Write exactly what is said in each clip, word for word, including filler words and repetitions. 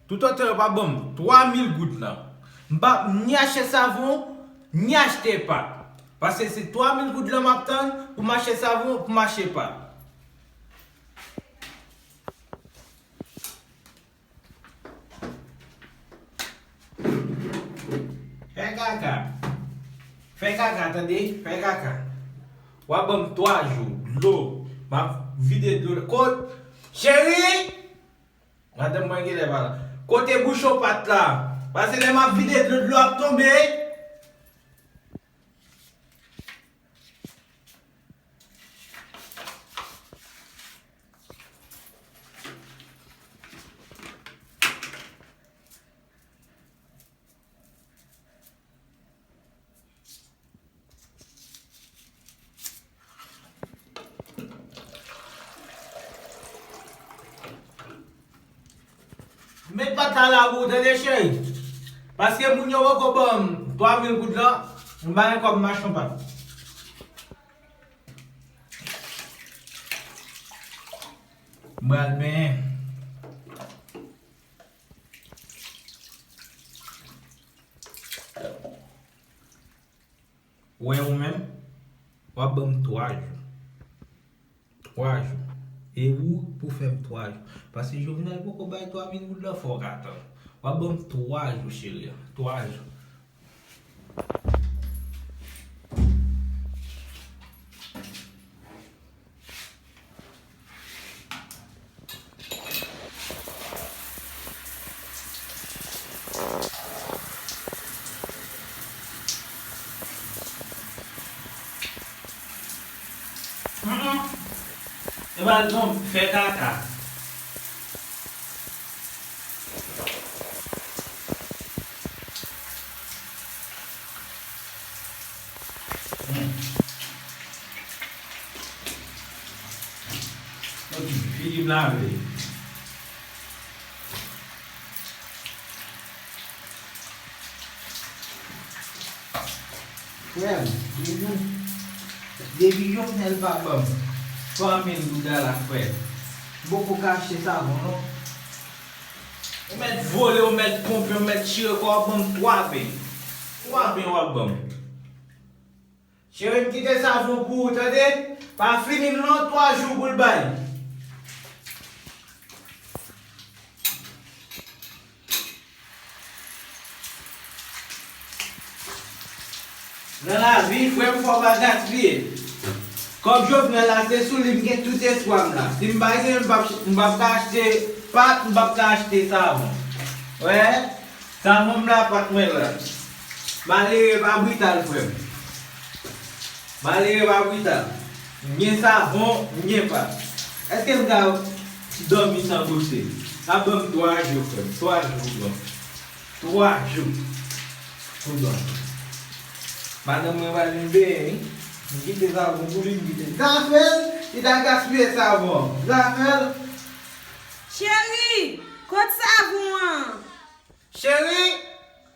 Toutotan yo pa ban m twa mil goud lan, m p ap ni achte savon, ni achte pat. Paske se twa mil goud lan m ap tann pou m achte savon, pou m achte pat. Fè kaka. Fè kaka, tande? Fè kaka. W ap ban m twa jou, dlo. M ap vide dlo. Kot? Cheri! Madanm mwen genlè pa la. Kote bouchon pat la? Paske lè m ap vide dlo, dlo ap tonbe. Met pat la la pou ou, tande, cheri. Paske moun yo poko ban m twa mil goud lan, m pa gen kòb m achte yon pat. M pral benyen. Wè ou menm, w ap ban m twa jou. Twa jou. E ou pou fè m twa jou. Paske Jovenel poko bay twa mil goud lan, fò w ka tann. W ap ban m twa jou, cheri. Twa jou. Mm, mm. E pa non, fè kaka. Hmm. Ok, figi m lave. Frè m, depi, depi Jovenel pa ban m twa mil goud la, frè, m poko ka achte savon, non. Ou mèt vole, ou mèt ponpe, ou mèt chire kò w, ban m twa pen. Twa pen w ap ban m. Cheri m kite savon pou ou, tande? Pa fini l non, twa jou pou l bay. Nan lavi, frè m, fò w pa gaspiye. Kòb Jovenel la, se sou li m gen tout espwa m la. Si m pa gen l, m p ap, m p ap ka achte pat, m p ap ka achte savon. Wè, savon m la, pat mwen la. Malere pa brital, frè m. Malere pa brital. M gen savon, m gen pat. Èske m ka dòmi san bouche? Sa ban m twa jou, frè m. Twa jou, frè m. Twa jou. Kounya. Madanm mwen pa vin benyen, wi. M kite savon pou li, m kite. Zafèl, li ta gaspiye savon. Zafèl. Cheri, kot savon an? Cheri,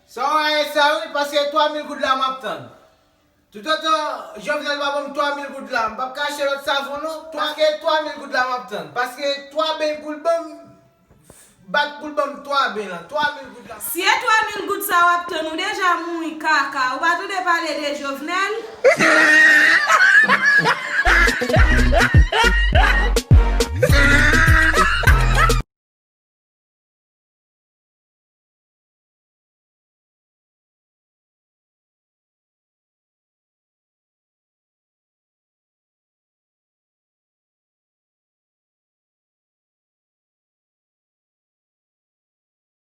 sa w wè sa wi, paske twa mil goud la m ap tann. Toutotan Jovenel pa ban m twa mil goud la, m p ap ka achte lòt savon non. Paske twa mil goud la m ap tann. Paske twa beny pou l ban m, bat pou l ban m twa beny lan, twa mil goud la. Si e twa mil goud sa w ap tann, ou deja mouri kaka, ou pa tande pale de Jovenel?